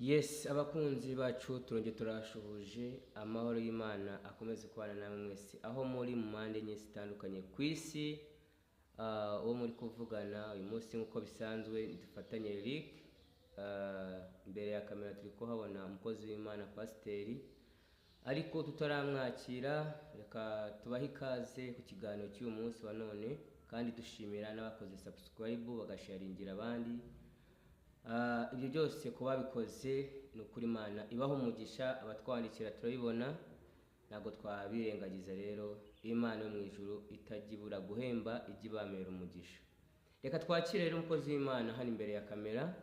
Yes, abakunzi bacu, turongeye turashuhuje. Amahoro y'Imana akomeze kubana namwe mwese aho muri mu mpande enye zitandukanye ku isi. Uwo muri kuvugana uyu munsi nk'uko bisanzwe dufatanye Eric. Imbere ya kamera turi kuhabona umukozi w'Imana, pasiteri, ariko tutaramwakira reka tubahe ikaze ku kiganiro cy'uyu munsi wa none, kandi dushimira n'abakoze subscribe bagasharingira abandi. Ibyo byose ku babikoze ni ukuri Imana ibaho umugisha. Abatwandikira turabibona, ntabwo twabirengagiza. Rero Imana yo mu ijuru itajya ibura guhemba, ijya ibamera umugisha. Reka twakire rero umukozi w'Imana hano imbere ya kamera,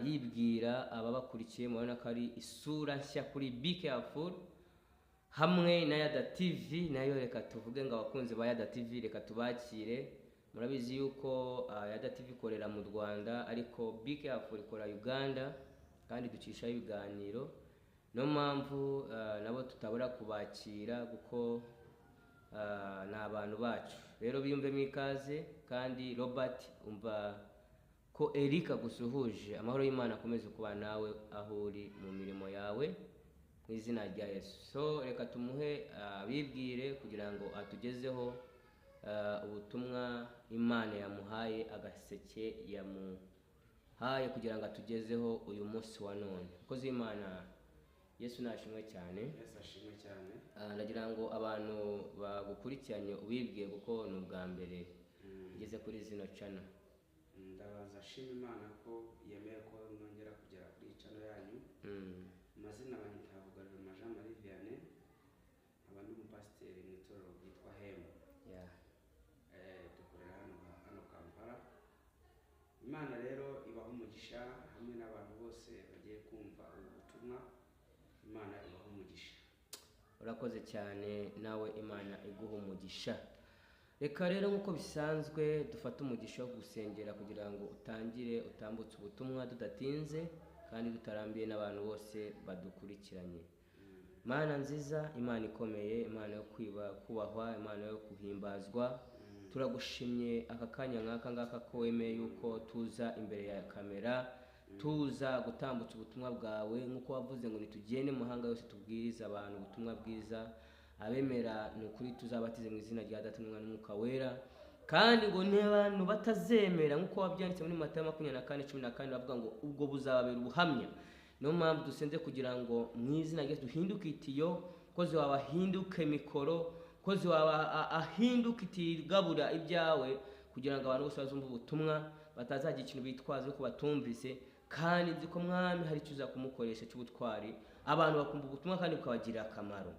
yibwira ababakurikiye. Murabona ko ari isura nshya kuri Be Careful hamwe na Yada TV nayo. Reka tuvuge ngo abakunzi ba Yada TV, reka tubakire. Murabizi yuko Yada TV ikorera mu Rwanda, ariko Be Careful ikora Uganda kandi ducishaho ibiganiro. Niyo mpamvu nabo tutabura kubakira kuko ni abantu bacu. Rero biyumvemo ikaze. Kandi Robert, umva ko Eric agusuhuje. Amahoro y'Imana akomeze kuba nawe aho uri mu mirimo yawe mu izina rya Yesu. So reka tumuhe abibwire kugira ngo atugezeho ubutumwa Imana yamuhaye, agaseke yamuhaye kugira ngo atugezeho uyu munsi wa none. Umukozi w'Imana, Yesu nashimwe cyane. Yesu ashimwe cyane. Ndagira ngo abantu bagukurikiranye ubibwiye, kuko ni ubwa mbere ngeze kuri zino channel. Ndabanza ashima Imana ko yemeye ko nongera kugera kuri iyi channel yanyu. Amazina banyita Bugarurema Jean Marie Vianney, nkaba ndi umupasiteri mu itorero ryitwa Hemu. Dukorera hano Kampala. Imana rero ibaha umugisha hamwe n'abantu bose bagiye kumva ubu butumwa. Imana ibaha umugisha. Urakoze cyane nawe, Imana iguha umugisha. Reka rero nk'uko bisanzwe dufate umugisha wo gusengera kugira ngo utangire utambutse ubutumwa tudatinze kandi tutarambiye n'abantu bose badukurikiranye. Mana nziza, Imana ikomeye, Imana yo kwiba kubahwa, Imana yo guhimbazwa, turagushimye aka kanya nk'aka ngaka ko wemeye yuko tuza imbere ya kamera, tuza gutambutsa ubutumwa bwawe nk'uko wavuze ngo nitugende mu mahanga yose tubwirize abantu ubutumwa bwiza. Abemera ni ukuri tuzabatize mu izina rya Data n'Umwana n'Umwuka Wera, kandi ngo n'abantu batazemera, nk'uko wabyanditse muri Matayo 24:14, bavuga ngo ubwo buzababera ubuhamya. Niyo mpamvu dusenze kugira ngo mu izina rya Yesu duhinduke itiyo, kozi wawe ahinduke mikoro, kozi wawe ahinduke itiyo igabura ibyawe, kugira ngo abantu bose bazumve ubutumwa batazagira ikintu bitwaza ko batumvise. Kandi nzi ko Mwami hari icyo uza kumukoresha cy'ubutwari, abantu bakumva ubutumwa kandi bukabagirira akamaro.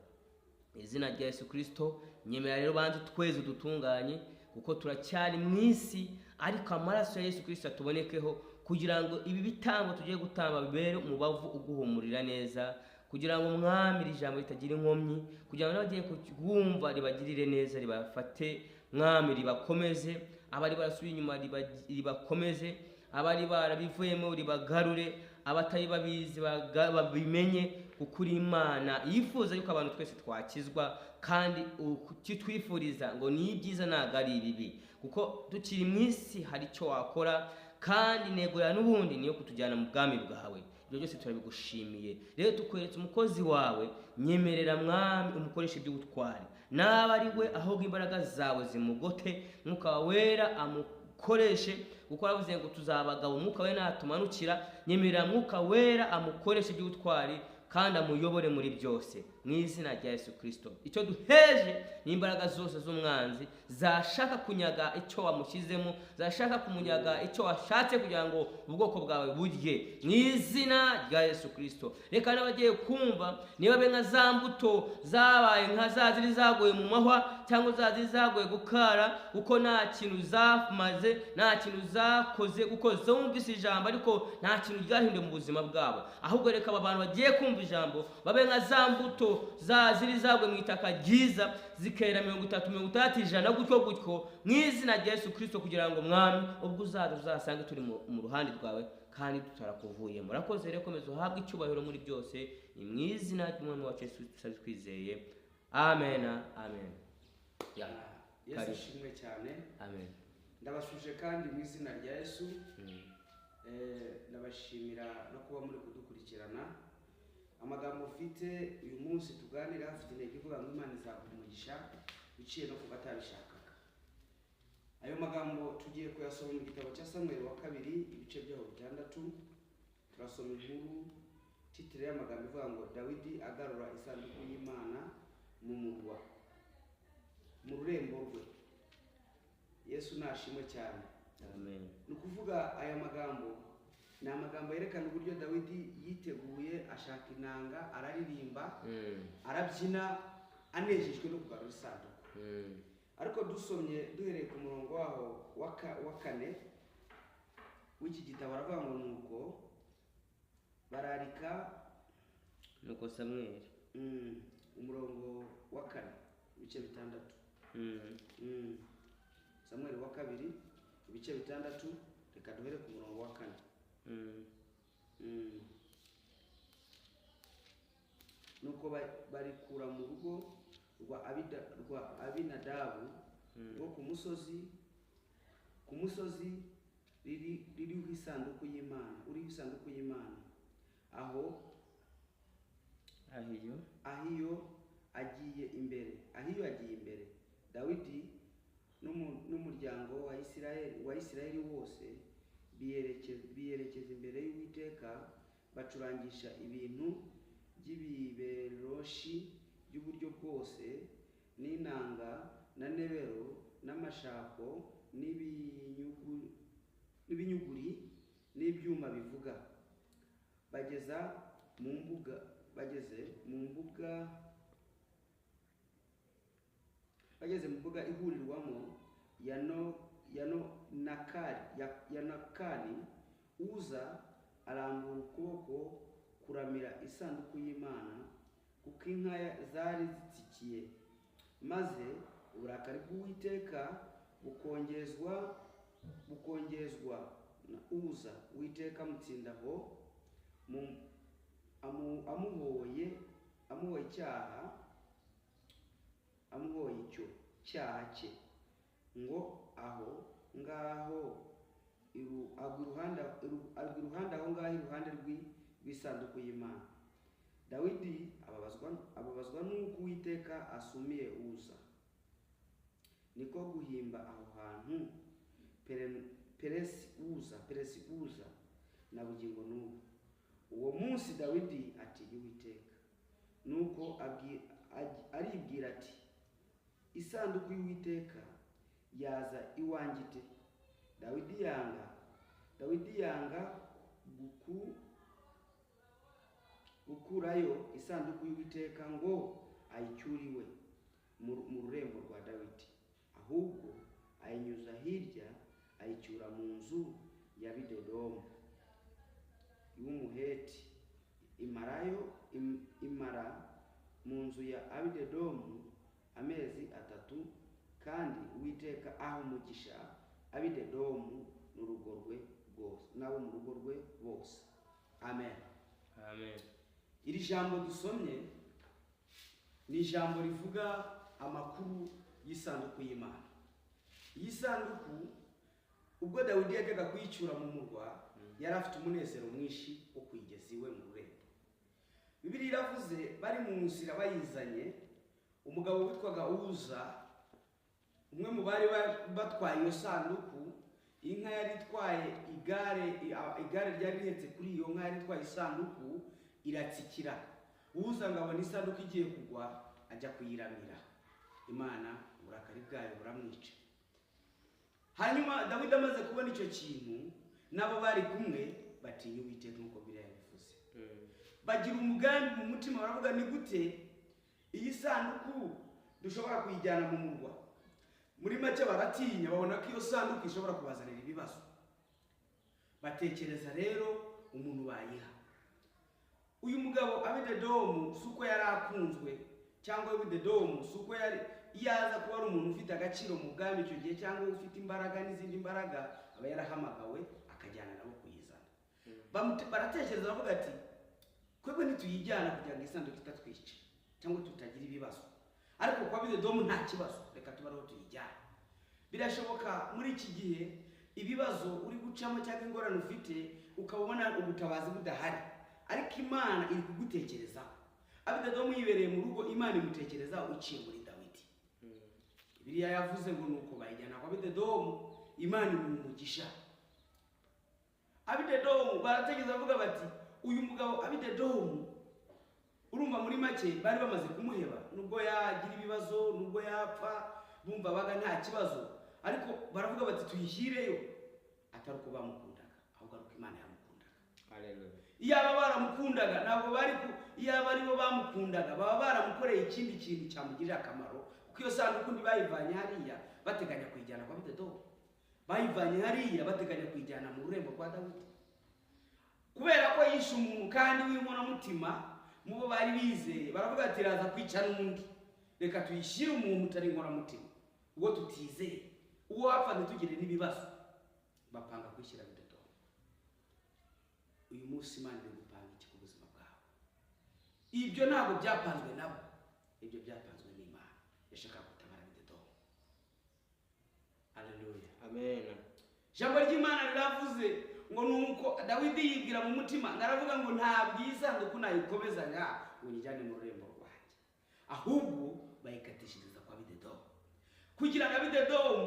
Izina rya Yesu Kristo, nyemera rero banze tweze dutunganye, kuko turacyari mu isi, ariko amaraso ya Yesu Kristo atubonekeho kugira ngo ibi bitambo tugiye gutamba bibere umubavu uguhumurira neza, kugira ngo Mwami iri jambo ritagira inkomyi, kugira ngo n'abagiye kumva ribagirire neza, ribafate Mwami, ribakomeze, abari barasubiye inyuma ribakomeze, abari barabivuyemo ribagarure, abatari babizi babimenye, kuko uri Imana yifuza yuko abantu twese twakizwa, kandi ukitwifuriza ngo ni ibyiza ntabwo ari ibibi, kuko tukiri mu isi hari icyo wakora, kandi intego ya n'ubundi niyo kutujyana mu bwami bwawe. Ibyo byose turabigushimiye. Rero tukweretse umukozi wawe, nyemerera Mwami umukoreshe iby'ubutwari, naba ari we ahubwo imbaraga zawe zimugote, Mwuka Wera amukoreshe, kuko aravuze ngo tuzabagabo Umwuka Wera natumanukira. Nyemerera Mwuka Wera amukoreshe iby'ubutwari kandi amuyobore muri byose mu izina rya Yesu Kristo. Icyo duheje ni imbaraga zose z'umwanzi zashaka kunyaga icyo wamushyizemo, zashaka kumunyaga icyo washatse kugira ngo ubwoko bwawe burye, mu izina rya Yesu Kristo. Reka n'abagiye kumva niba be nka za mbuto zabaye nka za ziri zaguye mu mahwa, cyangwa za ziri zaguye gukara, kuko nta kintu zamaze, nta kintu zakoze, kuko zumvise ijambo ariko nta kintu ryahinduye mu buzima bwabo. Ahubwo reka aba bantu bagiye kumva ijambo babe nka za mbuto za ziri zaguye mu itaka ryiza, zikera 30, 60, 100, gutyo gutyo, mu izina rya Yesu Kristo, kugira ngo Mwami ubwo uzaza uzasange turi mu ruhande rwawe kandi tutarakuvuyemo. Murakoze rero, komeza uhabwe icyubahiro muri byose, ni mu izina ry'Umwami wacu Yesu Kristo twizeye, amen, amen. Yesu ashimwe cyane. Amen. Ndabashuje kandi mu izina rya Yesu. Ndabashimira no kuba muri kudukurikirana. Amagambo mfite uyu munsi tuganira afite intego ivuga ngo Imana izaguha umugisha biciye no ku batabishakaga. Ayo magambo tugiye kuyasoma mu gitabo cya Samweli wa kabiri ibice byaho 6. Turasoma inkuru titire y'amagambo ivuga ngo Dawidi agarura isanduku y'Imana mu murwa, mu rurembo rwe. Yesu nashimwe cyane. Amen. Ni ukuvuga aya magambo ni amagambo yerekana uburyo Dawidi yiteguye, ashaka inanga, araririmba, arabyina anejejwe no kugarura isanduku. Ariko dusomye duhereye ku murongo waho wa 4 w'iki gitabo, aravuga ngo nuko bararika, nuko Samweli umurongo wa 4 ibice 6. Samweli wa kabiri ibice 6, reka duhere ku murongo wa 4. Nuko barikura mu rugo rwa Abinadabu rwo ku musozi ririho isanduku y'Imana, uriho isanduku y'Imana. Aho Ahiyo agiye imbere, Dawidi n'umuryango wa Isirayeli wose biyerekeza imbere y'Uwiteka, bacurangisha ibintu by'ibiberoshi by'uburyo bwose, n'inanga na nebero n'amashako n'ibinyuguri n'ibyuma bivuga. Bageze mu mbuga ihurirwamo ya Nakani, Uza arambura ukuboko kuramira isanduku y'Imana, kuko inka zari zitsikiye. Maze uburakari bw'Uwiteka bukongezwa na Uza. Uwiteka amutsindaho amuhoye icyo cyaha cye, ngo aho ngaho agwa iruhande aho ngaho iruhande rw'isanduku y'Imana. Dawidi ababazwa n'uko Uwiteka asumiye Uza, niko guhimba aho hantu Peresi Uza na bugingo n'ubu. Uwo munsi Dawidi atinya Uwiteka, nuko aribwira ati isanduku y'Uwiteka yaza iwanjye ite? Dawidi yanga gukurayo isanduku y'Uwiteka ngo ayicyuriwe mu rurembo rwa Dawidi, ahubwo ayinyuza hirya ayicyura mu nzu ya Abidedomu y'Umuheti. Imara mu nzu ya Abidedomu amezi 3, kandi Uwiteka aha umugisha Abidedomu n'urugo rwe rwose, n'abo mu rugo rwe bose. Amen. Amen. Iri jambo dusomye ni ijambo rivuga amakuru y'isanduku y'Imana. Iyi sanduku ubwo Dawidi yajyaga kuyicyura mu murwa, yari afite umunezero mwinshi wo kuyigeza iwe mu rurembo. Bibiliya iravuze bari mu nzira bayizanye, umugabo witwaga Uza, umwe mu bari batwaye iyo sanduku, inka yari itwaye igare ryari rihetse kuri iyo nka yari itwaye isanduku iratsikira. Uza ngo abone isanduku igiye kugwa, ajya kuyiramira. Imana uburakari bwayo buramwica. Hanyuma Dawidi amaze kubona icyo kintu, nabo bari kumwe batinya Uwiteka nk'uko Bibiliya yabivuze. Bagira umugambi mu mutima, baravuga ni gute iyi sanduku dushobora kuyijyana mu murwa? Muri make baratinya, babona ko iyo sanduku ishobora kubazanira ibibazo. Batekereza rero umuntu bayiha. Uyu mugabo Abidedomu si uko yari akunzwe, cyangwa Abidedomu si uko yari yaza kuba ari umuntu ufite agaciro mu bwami icyo gihe, cyangwa ufite imbaraga n'izindi mbaraga, aba yarahamagawe akajyana nabo kuyizana. Baratekereza bavuga ati twebwe ntituyijyana kugira ngo isanduku itatwica cyangwa tutagira ibibazo, ariko kwa Abidedomu nta kibazo, reka tuba ariho tuyijyana. Birashoboka muri iki gihe Ibibazo uri gucamo cyangwa ingorane ufite ukabona ubutabazi budahari, ariko Imana iri kugutekerezaho. Abidedomu yibereye mu rugo, Imana imutekerezaho iciye muri Dawidi. Bibiliya yavuze ngo nuko bayijyana kwa Abidedomu, Imana imuha umugisha. Abidedomu barategereza bavuga bati uyu mugabo Abidedomu, urumva muri make bari bamaze kumuheba, nubwo yagira ibibazo, nubwo yapfa, bumva baga nta kibazo, ariko baravuga bati tuyishyireyo. Atari uko bamukundaga, ahubwo ari uko Imana yamukundaga. Haleluya. Iyaba baramukundaga ntabwo bari ku, iyaba aribo bamukundaga baba baramukoreye ikindi kintu cyamugirira akamaro, kuko iyo sanduku ntibayivanye hariya bateganya kuyijyana kwa Abidedomu, bayivanye hariya bateganya kuyijyana mu rurembo rwa Dawidi. Kubera ko yishe umuntu kandi w'inkoramutima mu bo bari bizeye, baravuga ati raza kwica n'undi, reka tuyishyire umuntu utari inkoramutima, uwo tutizeye, uwo wapfa ntitugire n'ibibazo. Bapanga kwishyira Abidedomu. Uyu munsi Imana iri gupanga iki ku buzima bwawe? Ibyo ntabwo byapanzwe nabo, ibyo byapanzwe n'Imana yashakaga gutabara Abidedomu. Haleluya. Amen. Ijambo ry'Imana riravuze ngo nuko Dawidi yibwira mu mutima, ngaravuga ngo ntabwo iyi sanduku nayikomezanya ngo nyijyane mu rurembo rwanjye, ahubwo bayikatishiriza kwa Abidedomu, kugira ngo Abidedomu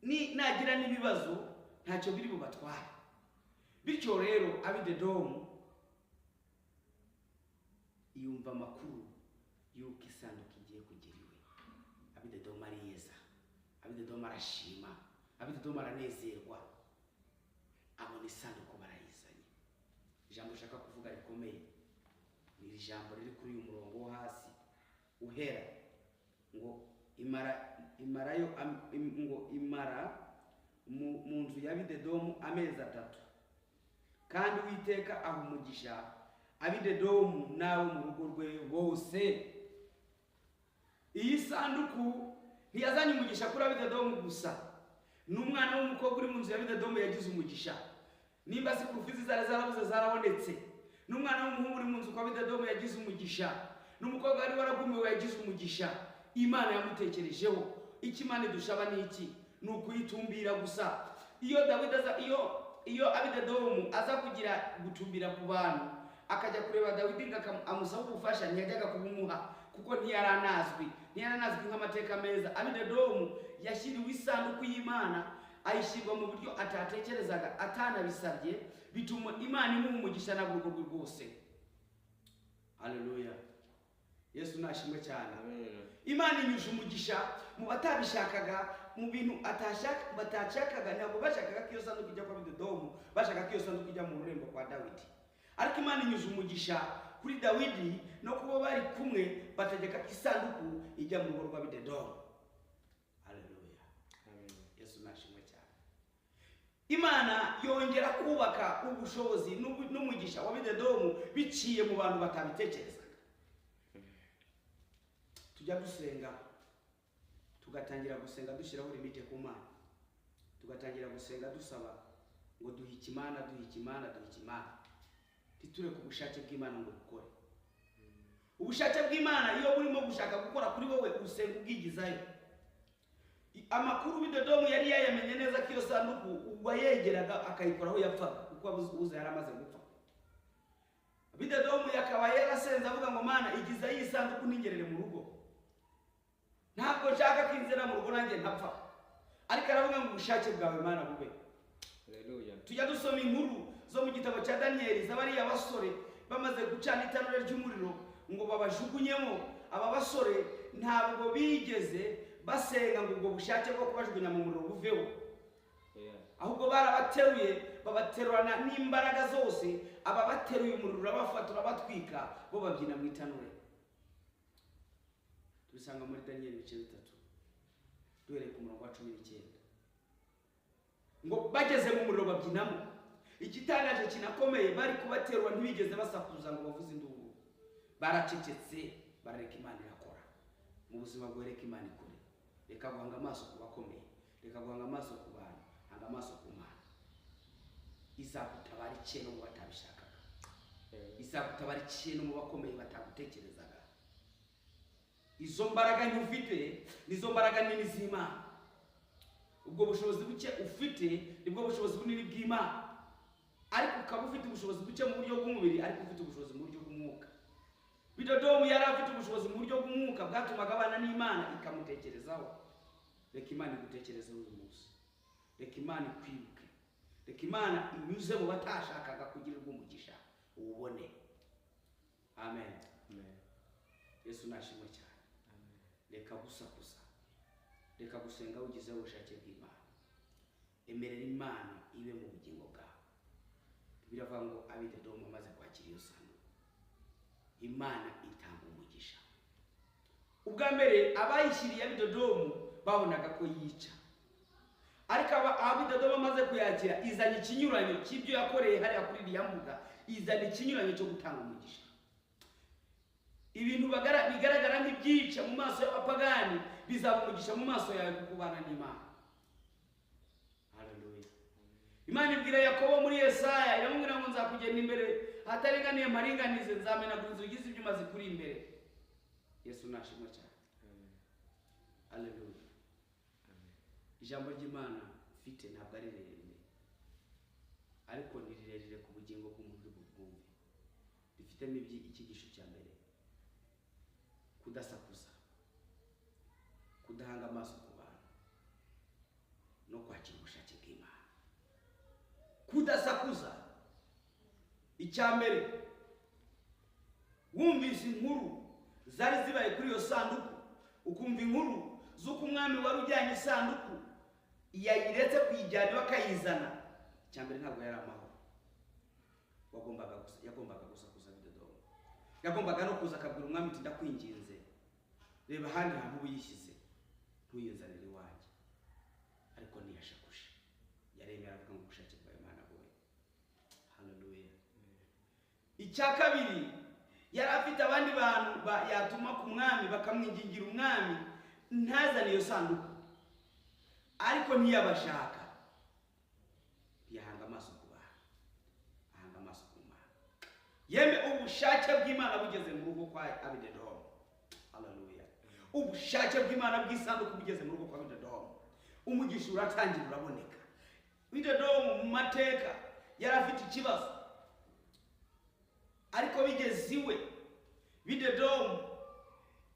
ni nagira n'ibibazo ntacyo biri bubatware. Bityo rero Abidedomu yumva amakuru y'uko isanduku igiye kugera iwe. Abidedomu ariyeza, Abidedomu arashima, Abidedomu aranezerwa, abona isanduku barayizanye. Ijambo ushaka kuvuga rikomeye ni iri jambo riri kuri uyu murongo wo hasi uhera ngo imara, imarayo ngo imara mu nzu ya Abidedomu amezi 3, kandi Uwiteka aha umugisha Abidedomu nawe mu rugo rwe bose. Iyi sanduku ntiyazanye umugisha kuri Abidedomu gusa, n'umwana w'umukobwa uri mu nzu ya Abidedomu yagize umugisha. Nimba si kurufizi zari zarabuze zarabonetse, n'umwana w'umuhungu uri mu nzu kwa Abidedomu yagize umugisha, n'umukobwa wari waragumiwe yagize umugisha. Imana yamutekerejeho. Icyo Imana idushaba ni iki? Ni ukuyitumbira gusa. Iyo Dawidi aza, iyo Abidedomu aza kugira gutumbira ku bantu, akajya kureba Dawidi ngo amusaba ubufasha, ntiyajyaga kubumuha kuko ntiyaranazwi, ntiyaranazwi nk'amateka meza. Abidedomu yashyiriwe isanduku y'Imana, ayishyirwa mu buryo atatekerezaga, atanabisabye, bituma Imana imuha umugisha n'urugo rwe rwose. Haleluya. Yesu nashimwe cyane. Amen. Imana inyuje umugisha mu batabishakaga, mu bintu batashakaga. Ntabwo bashakaga ko iyo sanduku ijya kwa Abidedomu, bashakaga ko iyo sanduku ijya mu rurembo kwa Dawidi. Ariko Imana inyuje umugisha kuri Dawidi no kuba bari kumwe, bategeka ko isanduku ijya mu rugo rwa Abidedomu. Haleluya. Amen. Yesu nashimwe cyane. Imana yongera kubaka ubushobozi n'umugisha wa Abidedomu biciye mu bantu batabitekerezaga. Tujya gusenga, tugatangira gusenga dushyiraho limite ku Mana, tugatangira gusenga dusaba ngo duhe ikimana, duhe ikimana, duhe ikimana, ntitureke ubushake bw'Imana ngo bukore. Ubushake bw'Imana iyo burimo gushaka gukora kuri wowe, usenga ubwigizayo. Amakuru Abidedomu yari yayamenye neza ko iyo sanduku uwayegeraga akayikoraho yapfaga, kuko Uza yari amaze gupfa. Abidedomu yakaba yarasenze avuga ngo Mana igiza iyi sanduku ntingerere mu rugo, ntabwo nshaka ko inzira mu rugo nanjye ntapfa, ariko aravuga ngo ubushake bwawe Mana bube. Haleluya. Tujya dusoma inkuru zo mu gitabo cya Daniyeli z'abariya basore bamaze gucana itanura ry'umuriro ngo babajugunyemo. Aba basore ntabwo bigeze basenga ngo ubwo bushake bwo kubajugunya mu muriro buveho, ahubwo barabateruye, babaterurana n'imbaraga zose. Ababateruye umuriro urabafata urabatwika, bo babyina mu itanure. Tubisanga muri Daniyeli ibice 3 duhereye ku murongo wa 19, ngo bageze mu muriro babyinamo. Igitangaje kinakomeye, bari kubaterura ntibigeze basakuza ngo bavuze induru, baracecetse, barareka Imana irakora. Mu buzima bwawe reka Imana ikore, reka guhanga amaso ku bakomeye, reka guhanga amaso ku bantu, hanga amaso ku Mana. Izagutabara ikintu mu batabishakaga, izagutabara ikintu mu bakomeye batagutekerezaga. Izo mbaraga ntufite nizo mbaraga nini z'Imana. Ubwo bushobozi buke ufite nibwo bushobozi bunini bw'Imana. Ariko ukaba ufite ubushobozi buke mu buryo bw'umubiri, ariko ufite ubushobozi mu buryo bw'umwuka. Bidodomu yari afite ubushobozi mu buryo bw'umwuka bwatumaga abana n'Imana ikamutekerezaho. Reka Imana igutekerezeho uyu munsi. Reka Imana ikwibuke. Reka Imana inyuze mu batashakaga kugirirwa umugisha uwubone. Amen. Amen. Yesu nashimwe cyane. Reka gusakuza. Reka gusenga ugize ubushake bw'Imana. Emerera Imana ibe mu bugingo bwawe. Biravuga ngo Abidedomu amaze kwakira iyo sanduku, Imana itanga umugisha. Ubwa mbere abayishyiriye Abidedomu babonaga ko yica, ariko Abidedomu amaze kuyakira izanye ikinyuranyo cy'ibyo yakoreye hariya kuri iriya mbuga, izana ikinyuranyo cyo gutanga umugisha. Ibintu bigaragara nk'ibyica mu maso y'abapagani bizaba umugisha mu maso yawe kuko ubana n'Imana. Haleluya. Imana ibwira Yakobo muri Yesaya, iramubwira ngo nzakugenda imbere ahataringaniye mparinganize, nzamenagura inzugi z'ibyuma zikuri imbere. Yesu nashimwe cyane. Haleluya. Ijambo ry'Imana mfite ntabwo ari rirerire, ariko ni rirerire ku bugingo bw'umuntu uri bubwumve. Rifitemo icyigisho cya mbere: kudasakuza, kudahanga amaso ku bantu, no kwakira ubushake bw'Imana. Kudasakuza, icya mbere, wumvise inkuru zari zibaye kuri iyo sanduku, ukumva inkuru z'uko umwami wari ujyanye isanduku yayiretse kuyijyana bakayizana. Icya mbere ntabwo yari amahoro. Yagombaga gusakuza Abidedomu. Yagombaga no kuza akabwira umwami ati ndakwinginze, reba ahandi hantu uyishyize, ntuyinzanire iwanjye. Ariko ntiyashakuje, yaremera avuga ngo ubushake bwa Imana bube. Haleluya. Icya kabiri, yari afite abandi bantu yatuma ku mwami bakamwingingira umwami ntazane iyo sanduku, ariko ntiyabashaka. Ntiyahanga amaso ku bantu, ahanga amaso ku Mana. Yeme ubushake bw'Imana bugeze mu rugo kwa Abidedomu. Haleluya. Ubushake bw'Imana bw'isanduku bugeze mu rugo kwa Abidedomu, umugisha uratangira uraboneka. Abidedomu mu mateka yari afite ikibazo, ariko bigeze iwe Abidedomu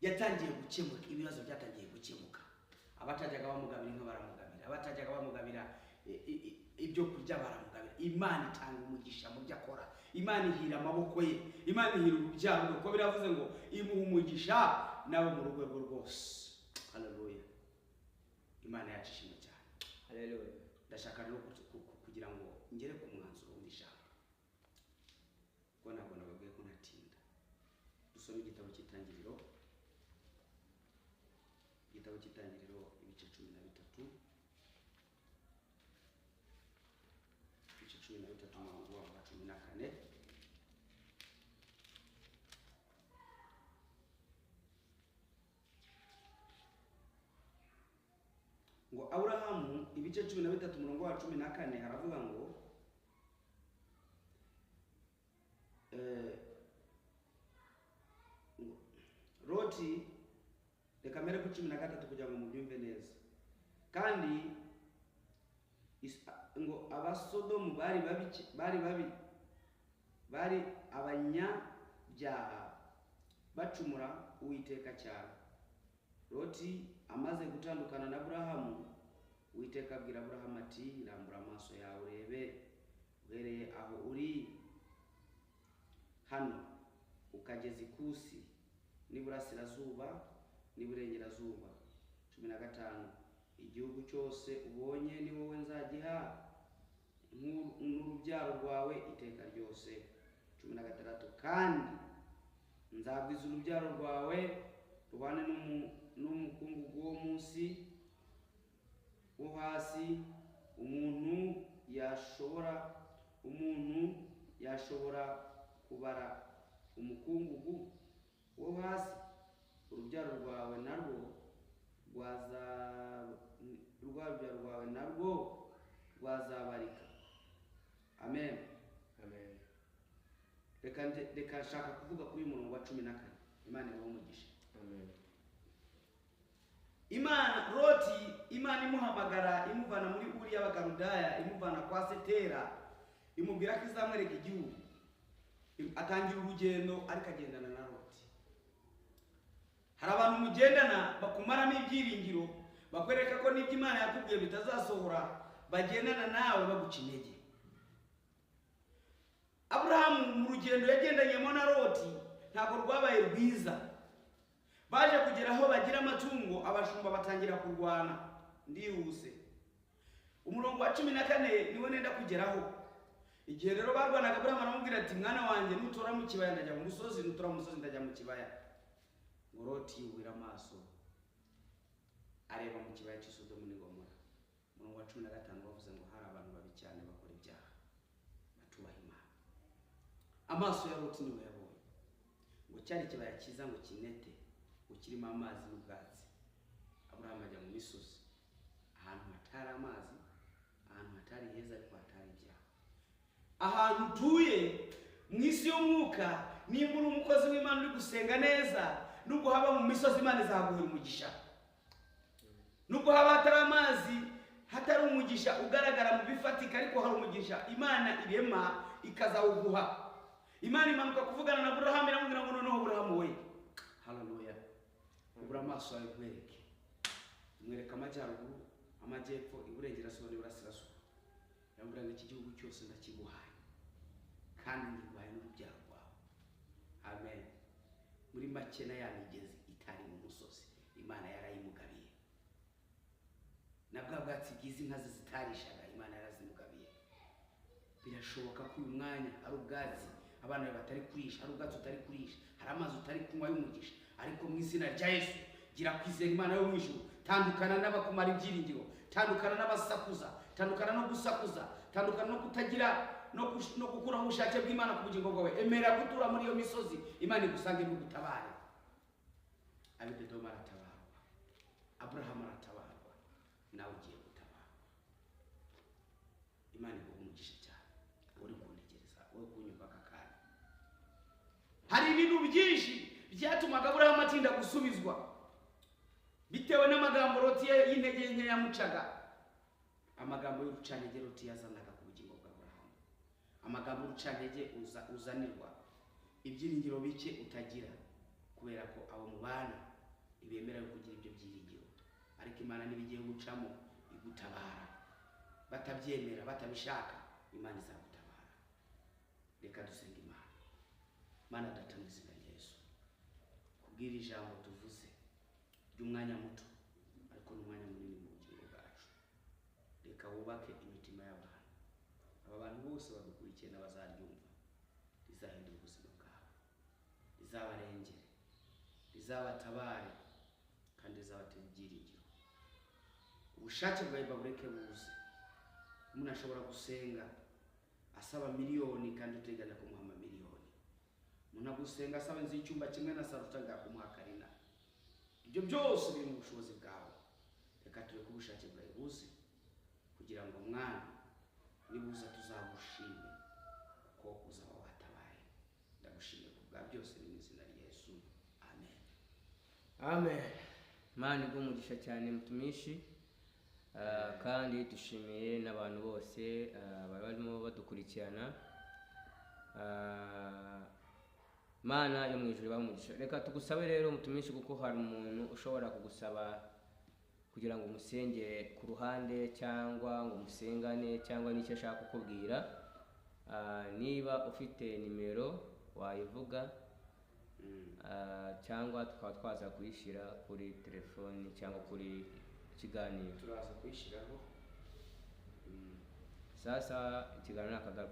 yatangiye gukemuka, ibibazo byatangiye gukemuka. Abatajyaga bamugabira inka baramugabira, abatajyaga bamugabira ibyo kurya baramugabira. Imana itanga umugisha mu byo akora. Imana ihira amaboko ye, Imana ihira urubyaro rwe, kuko biravuze ngo imuha umugisha nabo mu rugo rwe rwose. Haleluya. Imana yacu ishimwe cyane. Haleluya. Ndashaka rero kugira ngo ngere ku mwanzuro w'ijambo, kuko ntabwo nababwiye ko ntatinda. Dusome igitabo cy'Itangiriro, igitabo cy'Itangiriro ibice 13, ibice 13 umurongo wa 14. Ngo Aburahamu, ibice 13 umurongo wa 14 haravuga ngo Loti, reka mbere ku 13 kugira ngo mubyumve neza. Kandi ngo Abasodomu bari babi bari abanyabyaha bacumura Uwiteka cyane. Loti amaze gutandukana na Aburahamu, Uwiteka abwira Aburahamu ati rambura amaso yawe urebe uhereye aho uri hano ukageza ikusi n'iburasirazuba n'iburengerazuba. 15 igihugu cyose ubonye ni wowe nzagiha n'urubyaro rwawe iteka ryose. 16 kandi nzagwiza urubyaro rwawe rubane n'umukungugu wo munsi wo hasi, umuntu yashobora kubara umukungugu wo hasi, urubyaro rwawe narwo rwazabarika. Amen. Amen. Reka nshaka kuvuga kuri uyu murongo wa 14. Imana ibahe umugisha. Amen. Imana Loti, Imana imuhamagara imuvana muri Uri y'Abakaludaya, imuvana kwa Setera, imubwira ko izamwereka igihugu. Atangira urugendo ariko agendana na Loti. Hari abantu mugendana bakumaramo ibyiringiro, bakwereka ko n'ibyo Imana yakubwiye bitazasohora, bagendana nawe baguca intege. Aburahamu mu rugendo yagendanyemo na Loti ntabwo rwabaye rwiza. Baje kugera aho bagira amatungo, abashumba batangira kurwana. Ndihuse, umurongo wa 14 niwo nenda kugeraho. Igihe rero barwanaga, Aburahamu aramubwira ati: mwana wanjye, nutora mu kibaya ndajya mu musozi, nutora mu musozi ndajya mu kibaya. Ngo Loti yubira amaso areba mu kibaya cy'i Sodomu n'i Gomora. Umurongo wa 15 bavuze ngo hari abantu babi cyane bakora ibyaha, batubaha Imana. Amaso ya Loti niwe yabonye ngo cyari ikibaya cyiza, ngo kinete, ngo kirimo amazi n'ubwatsi. Aburahamu ajya mu misozi, ahantu hatari amazi, ahantu hatari heza, ariko hatari ibyaha. Ahantu utuye mu isi y'umwuka, nimba uri umukozi w'Imana uri gusenga neza, nubwo haba mu misozi Imana izaguha umugisha. Nubwo haba hatari amazi, hatari umugisha ugaragara mu bifatika, ariko hari umugisha Imana irema ikazawuguha. Imana imanuka kuvugana na Aburahamu, iramubwira ngo noneho Aburahamu we, haleluya, ubura amaso yawe nkwereke. Imwereka amajyaruguru, amajyepfo, iburengerazuba n'iburasirazuba. Iramubwira ngo iki gihugu cyose ndakiguhaye, kandi ngiguhaye n'urubyaro rwawe. Amen. Muri make na ya migezi itari mu musozi Imana yarayimugabiye, na bwa bwatsi bwiza inka ze zitarishaga Imana yarazimugabiye. Birashoboka ko uyu mwanya ari ubwatsi abana bawe batari kurisha, hari ubwatsi utari kurisha, hari amazi utari kunywa y'umugisha, ariko mu izina rya Yesu gira kwizera Imana yo mu ijuru. Tandukana n'abakumara ibyiringiro, tandukana n'abasakuza, tandukana no gusakuza, tandukana no kutagira no gukuraho ubushake bw'Imana ku bugingo bwawe. Emera gutura muri iyo misozi, Imana igusange igutabare. Abededomu aratabarwa, Aburahamu aratabarwa, nawe ugiye gutabarwa. Imana iguha umugisha cyane. Uri kuntegereza, uri kunyumva aka kanya. Hari ibintu byinshi byatumaga Aburahamu atinda gusubizwa bitewe n'amagambo Loti y'intege nke yamucaga. Amagambo y'urucantege Loti yazanaga ku bugingo bwa Aburahamu, amagambo y'urucantege uzanirwa, ibyiringiro bike utagira kubera ko abo mubana ntibemerewe kugira ibyo byiringiro, ariko Imana nibigiye gucamo igutabara. Batabyemera, batabishaka, Imana izagutabara. Reka dusenge Imana. Mana Data, mu izina rya Yesu, kubwira ijambo tuvuze ry'umwanya muto ariko n'umwanya munini mu bugingo bwacu, reka wubake imitima y'abantu. Aba bantu bose badukurikiye n'abazaryumva, rizahindura ubuzima bwabo, rizabarengere, rizabatabare, kandi rizabatera ibyiringiro. Ubushake bwawe babureke buze. Umuntu ashobora gusenga asaba miliyoni kandi uteganya kumuha amamiliyoni. Umuntu agusenga asaba inzu y'icyumba kimwe na saro utanga kumuha karina. Ibyo byose biri mu bushobozi bwawe. Reka tureke ubushake bwawe buze, kugira ngo mwana nibuza tuzagushime kuko uzaba watabaye. Ndagushimiye ku bwa byose mu izina rya Yesu. Amen. Amen. Imana iguhe umugisha cyane mutumishi. Kandi dushimiye n'abantu bose bari barimo badukurikirana. Mana yo mu ijuru ibahe umugisha. Reka tugusabe rero mutumishi, kuko hari umuntu ushobora kugusaba kugira ngo umusengere ku ruhande, cyangwa ngo umusengane, cyangwa n'icyo ashaka kukubwira. Niba ufite nimero wayivuga, cyangwa tukaba twaza kuyishyira kuri telefoni cyangwa kuri kiganiro. Turaza kuyishyiraho. Sasa ikiganiro nakagaruka.